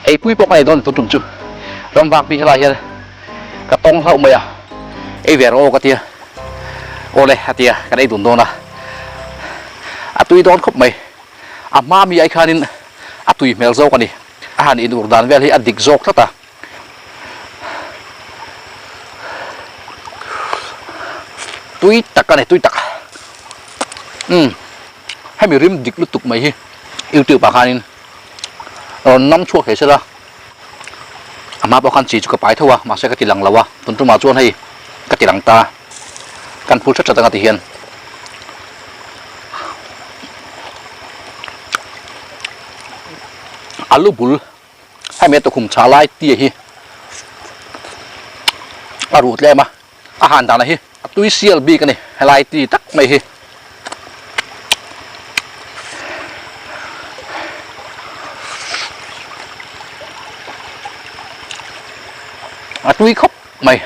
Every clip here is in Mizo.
Eipui pawh ka nei dawn tun tum chu ram vak bik helai hian ka tawng hlauh mai a, ei ve rawh aw ka tia, awle a tia kan ei dun dawn a, a tui dawn khawp mai, a hma mi ai khanin a tui hmel zawk a ni, a han in ur dan vel hi a dik zawk tlat a. Tui tak a ni, tui tak. Umm hemi rim dik lutuk mai hi youtube ah khanin rawn nam chhuak thei sela a hma pawh khan chi chu ka pai tho a mahse ka ti lang lo a tun tumah chuan hei ka ti lang ta kan phul that that anga ti hian alu bul hemi a tukhum chhah lai tia hi a ruh tlem a a han dana hi a tui sial bik a ni helai ti tak mai hi. A tui khawp mai.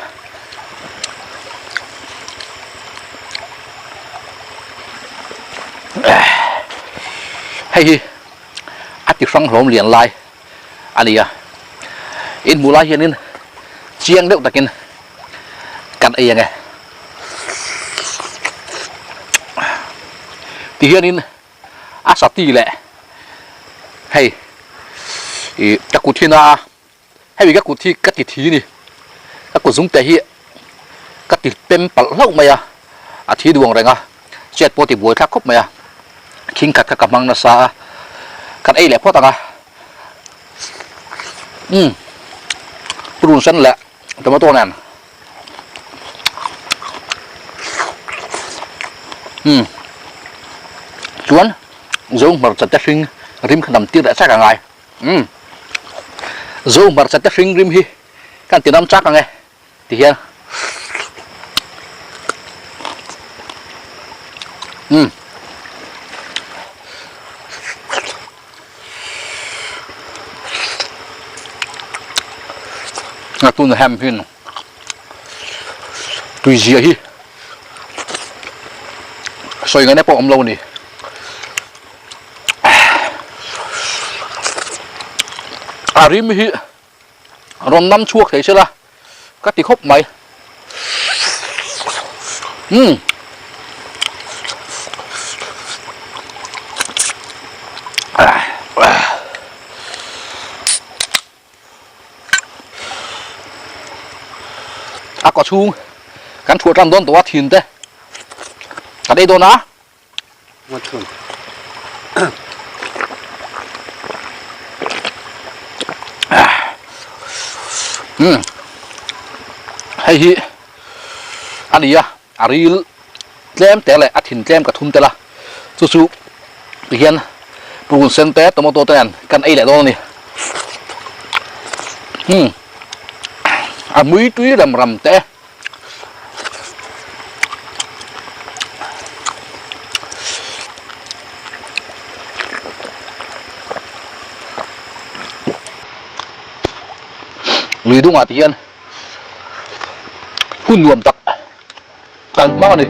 Hei hi a ti hrang hlawm lian lai a ni a, in hmuh lai hianin chiang deuh takin kan ei ang e. Tihianin a sati leh hei ih ka kut hi na hemi ka kut hi ka ti thi ni ka kut zung te hi ka ti pem palh hlauh mai a a thi duang reng a chet pawh ti buai thlak khawp mai a khing khat kha ka hmang nasa a kan ei leh phawt ang a umm purun sen leh tomato nen umm chuan zo hmarcha te hring rim kha nam tir leh chak angai umm zo hmarcha te hring rim hi kan ti nam chak ang e ti hian umm a tuna hem hin tui zia hi sawi ngaihna pawh a awm lo a ni a rim hi rawn nam chhuak thei sela ka ti khawp mai umm a kaw chhung kan thuah tan dawn tawh a thin te kan ei dawn a. Umm hei hi a ni a a ril tlem te leh a thin tlem ka thum tel a chu chu tihian purun sen te tomato te nen kan ei leh dawn a ni umm a mui tui rem ram te. Lui dungah te hian hun nuam tak kan hmang a ni.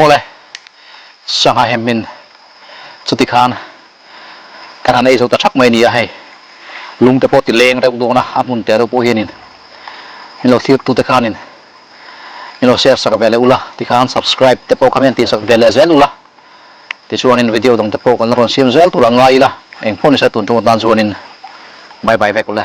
Awle, sangha hem min chuti khan kan han ei zo ta thak mai nia hei. Lung te pawh ti leng reuh dawn a, a hmun te reuh pawh hianin min lo thlir tute khanin. Min lo share sak ve leh ula, tikhan subscribe te pawh kha min tih sak ve leh zel ula. Tichuanin video dang te pawh kan la rawn siam zel tur a ngai ila, engpawh nise tun tum atan chuanin bye bye vek ule.